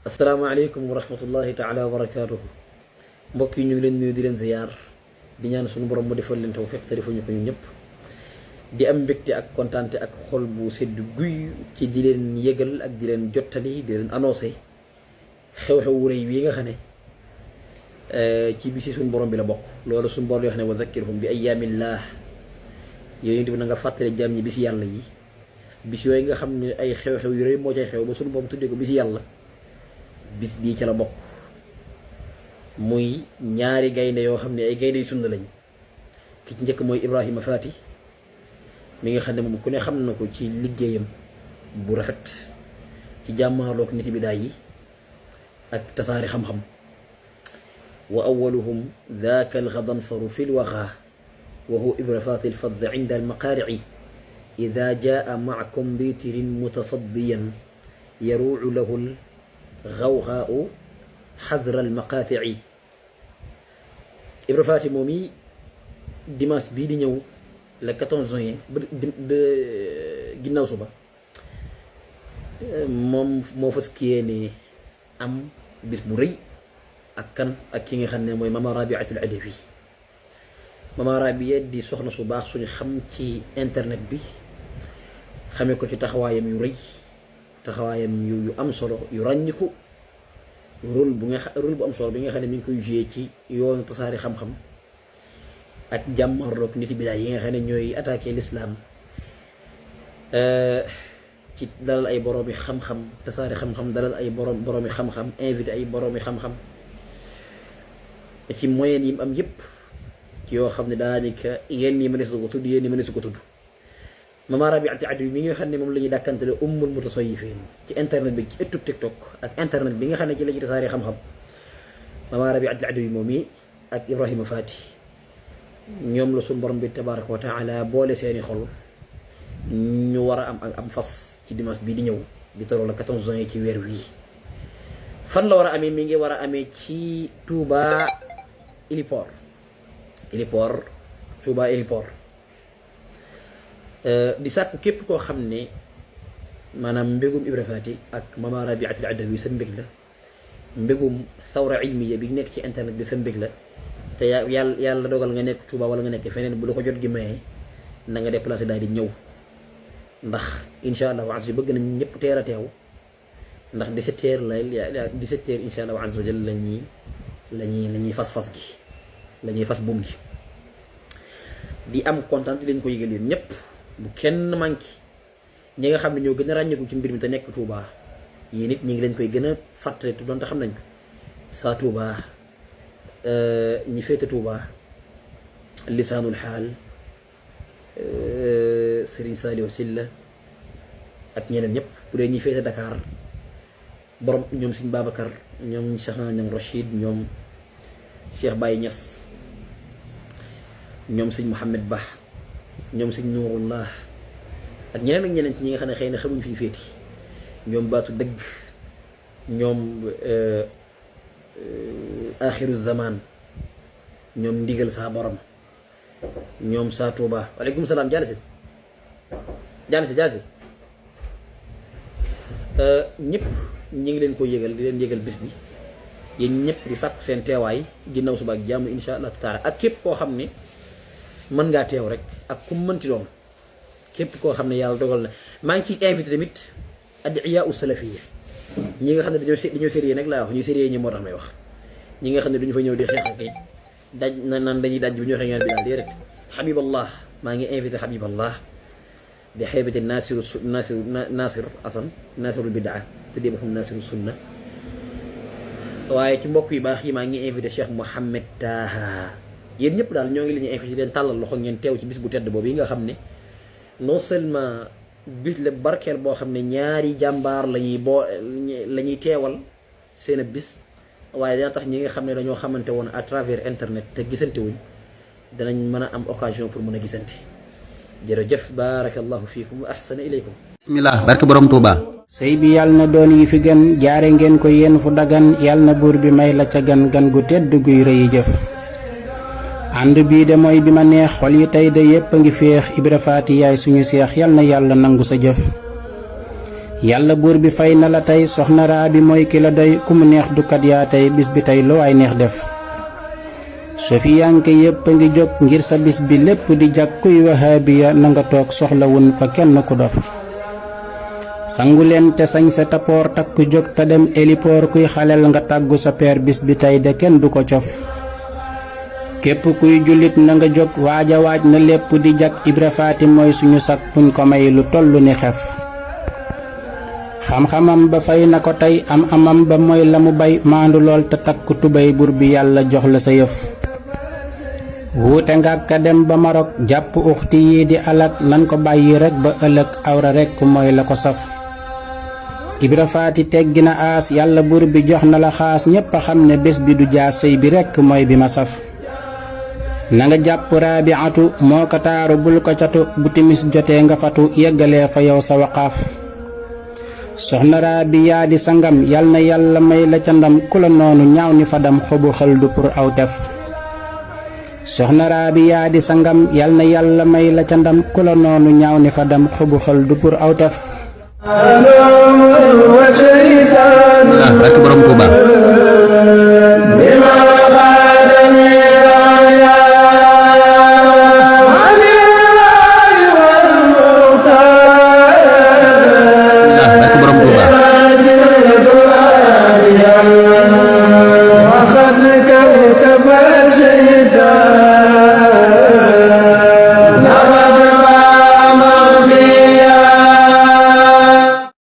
asalaamaaleykum wa rahmatullahi taala wa barakaatuhu mbokk yi ñu ngi leen nuyu di leen ziyaar di ñaan suñu borom mu defal leen tawfiq te defuñu ko ñu ñëpp di am mbégte ak kontaante ak xol bu sedd guy ci di leen yëgal ak di leen jottali di leen annoncé xew-xew wu rëy wi nga xam ne ci bisi suñu borom bi la bokk. loolu suñu borom di wax ne wa zakkirhum bi ayyaamillah yooyu bi na nga fàttale jaam ñi bisi yàlla yi bis yooyu nga xam ne ay xew-xew yu rëy moo cay xew ba suñu borom tuddee ko bisi yàlla. bis bii ca la bokk muy ñaari gaynde yoo xam ne ay gaynde yu sunna lañ ki ci njëkk mooy Ibrahima Faty mi nga xam ne moom ku ne xam na ko ci liggéeyam bu rafet ci jàmmaarloog nit bi daay yi ak tasaari xam-xam wa awaluhum daaka alxadanfaru fi lwaxa wa huwa Ibra Faty alfadd inda almaqaarici ida jaa maa kombitirin mutasaddiyan yaruucu lahu xawxaau xasra almaqaatici. Ibra Faty moom yi dimanche bii di ñëw le 14 juin ba ginnaaw suba moom moo fas yéene am bis bu rëy ak kan ak ki nga xam ne mooy Mama Rabiatul Adawi. Mama Rabia di soxna su baax suñu xam ci internet bi xamee ko ci taxawaayam yu rëy taxawaayam yu am solo yu ràññiku rôle bu am solo bi nga xam ne mi ngi koy joué ci yoonu tasaari xam-xam ak jàmmarloog nit bidaay yi nga xam ne ñooy attaqué l'islam ci dalal ay boroomi xam-xam tasaari xam-xam dalal ay boroomi xam-xam invité ay boroomi xam-xam ci moyen yi mu am yépp ci yoo xam ne daanaka yenn yi mënees ko tudd yenn yi mënees ko tudd. Mama Rabiatul Adawi mi nga xam ne moom la ñuy dàkkantale ummul mutasawwifin ci internet bi ci ëttub TikTok ak internet bi nga xam ne ci la ñuy tasaaree xam-xam. Mama Rabiatul Adawi moom yi ak Ibrahima Faty ñoom la suñu borom bi tabaraka wa taala boole seeni xol ñu war a am fas ci dimanche bii di ñëw di toloo la 14 juin ci weer wii. fan la war a amee mi ngi war a amee ci Touba Héliport Touba Héliport. di sàkku képp koo xam ne maanaam mbégum Ibra Faty ak Mama Rabiatul Adawi sa mbég la mbégum sawra ilmiya bi nekk ci internet bi sa mbég la te yàlla dogal nga nekk Touba wala nga nekk feneen bu la ko jot gi mayee na nga déplacé daal di ñëw ndax incha allahu azza bëgg nañ ñëpp teel a teew ndax 17h la 17h incha allahu azza jël la ñuy fas gi la ñuy fas buum gi di am kontaan di leen ko yëgal yéen ñëpp bu kenn manqué ñi nga xam ne ñoo gën a ràññeeku ci mbir mi te nekk Touba yéen it ñi ngi leen koy gën a fàttali te doonte xam nañ ko saa Touba ñi féete Touba lisaanul xaal Serigne Saliou Sylla ak ñeneen ñëpp bu dee ñi féete Dakar borom ñoom Serigne Babacar ñoom Cheikh Niang Rachid ñoom Cheikh Baye Niass ñoom Serigne Mohamed Ba ñoom Serigne Nourullah ak ñeneen ak ñeneen ci ñi nga xam ne xëy na xamuñ fi ñu féeti ñoom baatu dëgg ñoom axiru zaman ñoom ndigal saa borom ñoom saa Touba waaleykum salaam jaale si ñëpp ñi ngi leen ko yëgal di leen yëgal bis bi yéen ñëpp di sàkku seen teewaay ginnaaw suba ak jàmm insha allah taala ak képp koo xam ne mën ngaa teew rek ak ku mënti doon képp koo xam ne yàlla dogal na maa ngi ciy invité tamit adiya u salafiyya ñi nga xam ne dañoo sérieux nag laa wax ñu sérieux ñi moo tax may wax ñi nga xam ne duñu fa ñëw di xeex ak daj naan dañuy daj bu ñu waxee ngeen bi daal di rek Habiballah maa ngi invité Habiballah di xaybati Nasir Asan Nasirul bidaa te dee boppam Nasiru sunna waaye ci mbokk yu baax yi maa ngi invité Cheikh Mouhamed Taha yéen ñëpp daal ñoo ngi leen ñu invité leen tàllal loxo ngeen teew ci bis bu tedd boobu yi nga xam ne non seulement bis la barkeel boo xam ne ñaari jàmbaar la ñuy teewal seen bis waaye dana tax ñi nga xam ne dañoo xamante woon à travers internet te gisante wuñ danañ mën a am occasion pour mën a gisante jërëjëf barakallahu fiikum wa ahsana ilaykum. bismillah barke borom Touba. sëy bi yàlla na doon yi fi gën jaare ngeen ko yéen fu dagan yàlla na buur bi may la ca gan gu tedd guy rëyi jëf ànd bii de mooy bi ma neex xol yi tey de yépp a ngi féex Ibra Faty yaay suñu seex yal na yàlla nangu sa jëf yàlla buur bi fay na la tey soxna Rabi mooy ki la doy ku mu neex dukat yaa tey bis bi tey lu waay neex def sofiyanke yépp a ngi jóg ngir sa bis bi lépp di jag kuy wahaabiya na nga toog soxlawun fa kenn ku dof sangu leen te sañ sa tapoor takku jóg te dem elipoor kuy xalel nga tàggu sa peer bis bi tey de kenn du ko cof képp kuy jullit na nga jóg waaja waaj na lépp di jag Ibra Faati mooy suñu sak kuñ ko may lu tollu ni xef xam-xamam ba fay na ko tey am amam ba mooy la mu bay maandu lool te takku tubay bur bi yàlla jox la sa yëf wuute nga ka dem ba Marok jàpp uxti yi di alak nan ko bàyyi rekk ba ëllëg awra rekk mooy la ko saf Ibra Faati teggi na aas yàlla bur bi jox na la xaas ñépp a xam ne bés bi du jaas sëy bi rekk mooy bi ma saf na nga jàpp Raabiatu moo ko taaru bul ko catu bu timis jotee nga fatu yeggalee fa yow sa waqaaf soxna Rabi yaa di sangam yal na yàlla may la ca ndam ku la noonu ñaaw ni fadam xobu xel du pour aw tef soxna Rabi yaa di sangam yal na yàlla may la ca ndam ku la noonu ñaaw ni fadam xobu xel du pour aw tef barke borom Tuuba